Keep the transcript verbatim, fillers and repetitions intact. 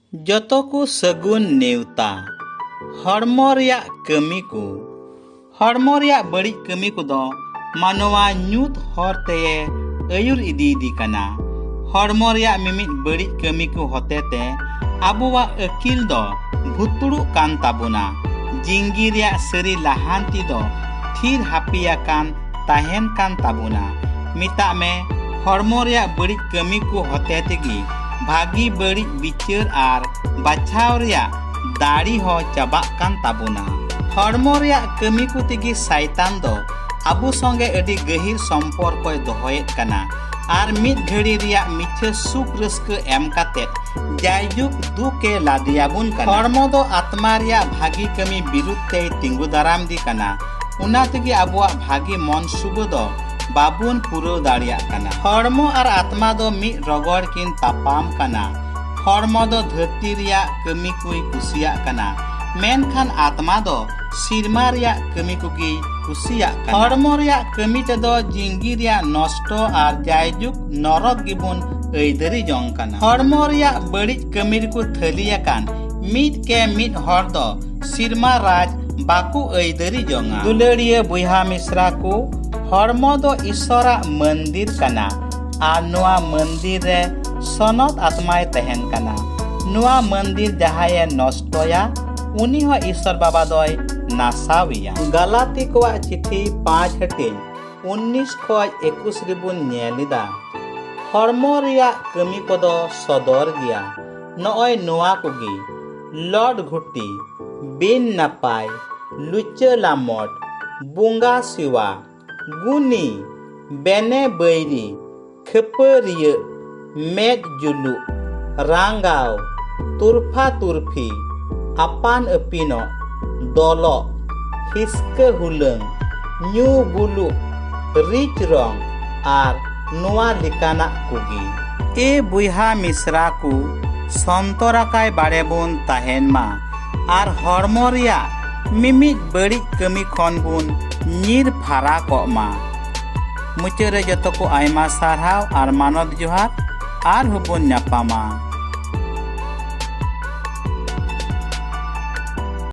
ᱡᱚᱛᱚ ᱠᱚ ᱥᱟᱹᱜᱩᱱ ᱱᱮᱣᱛᱟ᱾ ᱦᱚᱲᱢᱚ ᱨᱮᱭᱟᱜ ᱠᱟᱹᱢᱤ ᱠᱚ᱾ ᱦᱚᱲᱢᱚ ᱨᱮᱭᱟᱜ ᱵᱟᱹᱲᱤᱡ ᱠᱟᱹᱢᱤ ᱠᱚᱫᱚ ᱢᱟᱱᱣᱟ ᱧᱩᱛ ᱦᱚᱨ ᱛᱮᱭᱮ ᱟᱹᱭᱩᱨ ᱤᱫᱤᱭᱮᱫᱤ ᱠᱟᱱᱟ᱾ ᱦᱚᱲᱢᱚ ᱨᱮᱭᱟᱜ ᱢᱤᱢᱤᱫ ᱵᱟᱹᱲᱤᱡ ᱠᱟᱹᱢᱤ ᱠᱚ ᱦᱚᱛᱮᱛᱮ ᱟᱵᱚᱣᱟᱜ ᱟᱹᱠᱤᱞ ᱫᱚ ᱵᱷᱩᱛᱩᱲᱚᱜ ᱠᱟᱱ ᱛᱟᱵᱚᱱᱟ᱾ ᱡᱤᱝᱜᱤ ᱨᱮᱭᱟᱜ ᱥᱟᱹᱨᱤ ᱞᱟᱦᱟᱱᱛᱤ ᱫᱚ ᱛᱷᱤᱨ ᱦᱟᱹᱯᱤ ᱟᱠᱟᱱ ᱛᱟᱦᱮᱱ ᱠᱟᱱ ᱛᱟᱵᱚᱱᱟ᱾ ᱢᱮᱛᱟᱜ ᱢᱮ, ᱦᱚᱲᱢᱚ ᱨᱮᱭᱟᱜ ᱵᱟᱹᱲᱤᱡ ᱠᱟᱹᱢᱤ ᱠᱚ ᱦᱚᱛᱮ ᱛᱮᱜᱮ ᱵᱷᱟᱹᱜᱤ ᱵᱟᱹᱲᱤᱡ ᱵᱤᱪᱟᱹᱨ ᱟᱨ ᱵᱟᱪᱷᱟᱣ ᱨᱮᱭᱟᱜ ᱫᱟᱲᱮ ᱦᱚᱸ ᱪᱟᱵᱟᱜ ᱠᱟᱱ ᱛᱟᱵᱚᱱᱟ᱾ ᱦᱚᱲᱢᱚ ᱨᱮᱭᱟᱜ ᱠᱟᱹᱢᱤ ᱠᱚ ᱛᱮᱜᱮ ᱥᱟᱭᱛᱟᱱ ᱫᱚ ᱟᱵᱚ ᱥᱚᱸᱜᱮ ᱟᱹᱰᱤ ᱜᱟᱹᱦᱤᱨ ᱥᱚᱢᱯᱚᱨᱠᱚᱭ ᱫᱚᱦᱚᱭᱮᱫ ᱠᱟᱱᱟ ᱟᱨ ᱢᱤᱫ ᱜᱷᱟᱹᱲᱤ ᱨᱮᱭᱟᱜ ᱢᱤᱪᱷᱟᱹ ᱥᱩᱠ ᱨᱟᱹᱥᱠᱟᱹ ᱮᱢ ᱠᱟᱛᱮ ᱡᱟᱭᱡᱩᱜᱽ ᱫᱩᱠ ᱮ ᱞᱟᱫᱮᱭᱟᱵᱚᱱ ᱠᱟᱱᱟ᱾ ᱦᱚᱲᱢᱚ ᱫᱚ ᱟᱛᱢᱟ ᱨᱮᱭᱟᱜ ᱵᱷᱟᱹᱜᱤ ᱠᱟᱹᱢᱤ ᱵᱤᱨᱩᱫᱷ ᱛᱮᱭ ᱛᱤᱸᱜᱩ ᱫᱟᱨᱟᱢ ᱫᱤ ᱠᱟᱱᱟ᱾ ᱚᱱᱟ ᱛᱮᱜᱮ ᱟᱵᱚᱣᱟᱜ ᱵᱷᱟᱹᱜᱤ ᱢᱚᱱ ᱥᱩᱵᱟᱹ ᱫᱚ ᱵᱟᱵᱚᱱ ᱯᱩᱨᱟᱹᱣ ᱫᱟᱲᱮᱭᱟᱜ ᱠᱟᱱᱟ᱾ ᱦᱚᱲᱢᱚ ᱟᱨ ᱟᱛᱢᱟ ᱫᱚ ᱢᱤᱫ ᱨᱚᱜᱚᱲ ᱠᱤᱱ ᱛᱟᱯᱟᱢ ᱠᱟᱱᱟ᱾ ᱦᱚᱲᱢᱚ ᱫᱚ ᱫᱷᱟᱹᱨᱛᱤ ᱨᱮᱭᱟᱜ ᱠᱟᱹᱢᱤ ᱠᱚᱭ ᱠᱩᱥᱤᱭᱟᱜ ᱠᱟᱱᱟ, ᱢᱮᱱᱠᱷᱟᱱ ᱟᱛᱢᱟ ᱫᱚ ᱥᱤᱨᱢᱟ ᱨᱮᱭᱟᱜ ᱠᱟᱹᱢᱤ ᱠᱚᱜᱮᱭ ᱠᱩᱥᱤᱭᱟᱜ ᱠᱟᱱᱟ᱾ ᱦᱚᱲᱢᱚ ᱨᱮᱭᱟᱜ ᱠᱟᱹᱢᱤ ᱛᱮᱫᱚ ᱡᱤᱝᱜᱤ ᱨᱮᱭᱟᱜ ᱱᱚᱥᱴᱚ ᱟᱨ ᱡᱟᱭᱡᱩᱜᱽ ᱱᱚᱨᱚᱠ ᱜᱮᱵᱚᱱ ᱟᱹᱭᱫᱟᱹᱨᱤ ᱡᱚᱝ ᱠᱟᱱᱟ᱾ ᱦᱚᱲᱢᱚ ᱨᱮᱭᱟᱜ ᱵᱟᱹᱲᱤᱡ ᱠᱟᱹᱢᱤ ᱨᱮᱠᱚ ᱛᱷᱟᱹᱞᱤ ᱟᱠᱟᱱ ᱢᱤᱫ ᱠᱮ ᱢᱤᱫ ᱦᱚᱲ ᱫᱚ ᱥᱤᱨᱢᱟ ᱨᱟᱡᱽ ᱵᱟᱠᱚ ᱟᱹᱭᱫᱟᱹᱨᱤ ᱡᱚᱝᱟ᱾ ᱫᱩᱞᱟᱹᱲᱤᱭᱟᱹ ᱵᱚᱭᱦᱟ ᱢᱤᱥᱨᱟ ᱠᱚ, ᱦᱚᱲᱢᱚ ᱫᱚ ᱤᱥᱚᱨᱟᱜ ᱢᱚᱱᱫᱤᱨ ᱠᱟᱱᱟ ᱟᱨ ᱱᱚᱣᱟ ᱢᱚᱱᱫᱤᱨ ᱨᱮ ᱥᱚᱱᱚᱛ ᱟᱛᱢᱟᱭ ᱛᱟᱦᱮᱱ ᱠᱟᱱᱟ᱾ ᱱᱚᱣᱟ ᱢᱚᱱᱫᱤᱨ ᱡᱟᱦᱟᱸᱭᱮ ᱱᱚᱥᱴᱚᱭᱟ, ᱩᱱᱤ ᱦᱚᱸ ᱤᱥᱚᱨ ᱵᱟᱵᱟ ᱫᱚᱭ ᱱᱟᱥᱟᱣᱮᱭᱟ᱾ ᱜᱟᱞᱟᱛᱤ ᱠᱚᱣᱟᱜ ᱪᱤᱴᱷᱤ ᱯᱟᱸᱪ ᱦᱟᱹᱴᱤᱧ ᱩᱱᱱᱤᱥ ᱠᱷᱚᱡ ᱮᱠᱩᱥ ᱨᱮᱵᱚᱱ ᱧᱮᱞ ᱮᱫᱟ, ᱦᱚᱲᱢᱚ ᱨᱮᱭᱟᱜ ᱠᱟᱹᱢᱤ ᱠᱚᱫᱚ ᱥᱚᱫᱚᱨ ᱜᱮᱭᱟ᱾ ᱱᱚᱜᱼᱚᱭ ᱱᱚᱣᱟ ᱠᱚᱜᱮ: ᱞᱚᱴ ᱜᱷᱩᱴᱤ, ᱵᱤᱱ ᱱᱟᱯᱟᱭ, ᱞᱩᱪᱟᱹ ᱞᱟᱢᱚᱴ, ᱵᱚᱸᱜᱟ ᱥᱮᱣᱟ, ᱜᱩᱱᱤ, ᱵᱮᱱᱮ ᱵᱟᱹᱭᱨᱤ, ᱠᱷᱟᱹᱯᱟᱹᱨᱤᱭᱟᱹᱜ, ᱢᱮᱫ ᱡᱩᱞᱩᱜ, ᱨᱟᱸᱜᱟᱣ, ᱛᱩᱨᱯᱷᱟ ᱛᱩᱨᱯᱷᱤ, ᱟᱯᱟᱱ ᱟᱹᱯᱤᱱᱚᱜ, ᱫᱚᱞᱚᱜ, ᱦᱤᱥᱠᱟᱹ ᱦᱩᱞᱟᱹᱝ, ᱧᱩ ᱵᱩᱞᱩᱜ, ᱨᱤᱪ ᱨᱚᱝ ᱟᱨ ᱱᱚᱣᱟ ᱞᱮᱠᱟᱱᱟᱜ ᱠᱚᱜᱮ᱾ ᱮ ᱵᱚᱭᱦᱟ ᱢᱤᱥᱨᱟ ᱠᱚ, ᱥᱚᱱᱛᱚᱨ ᱟᱠᱟᱭ ᱵᱟᱲᱮ ᱵᱚᱱ ᱛᱟᱦᱮᱱ ᱢᱟ ᱟᱨ ᱦᱚᱲᱢᱚ ᱨᱮᱭᱟᱜ ᱢᱤᱢᱤᱫ ᱵᱟᱹᱲᱤᱡ ᱠᱟᱹᱢᱤ ᱠᱷᱚᱱ ᱵᱚᱱ ᱧᱤᱨ ᱯᱷᱟᱨᱟ ᱠᱚᱜ ᱢᱟ᱾ ᱢᱩᱪᱟᱹᱫ ᱨᱮ ᱡᱚᱛᱚ ᱠᱚ ᱟᱭᱢᱟ ᱥᱟᱨᱦᱟᱣ ᱟᱨ ᱢᱟᱱᱚᱛ ᱡᱚᱦᱟᱨ᱾ ᱟᱨᱦᱚᱸ ᱵᱚᱱ ᱧᱟᱯᱟᱢᱟ᱾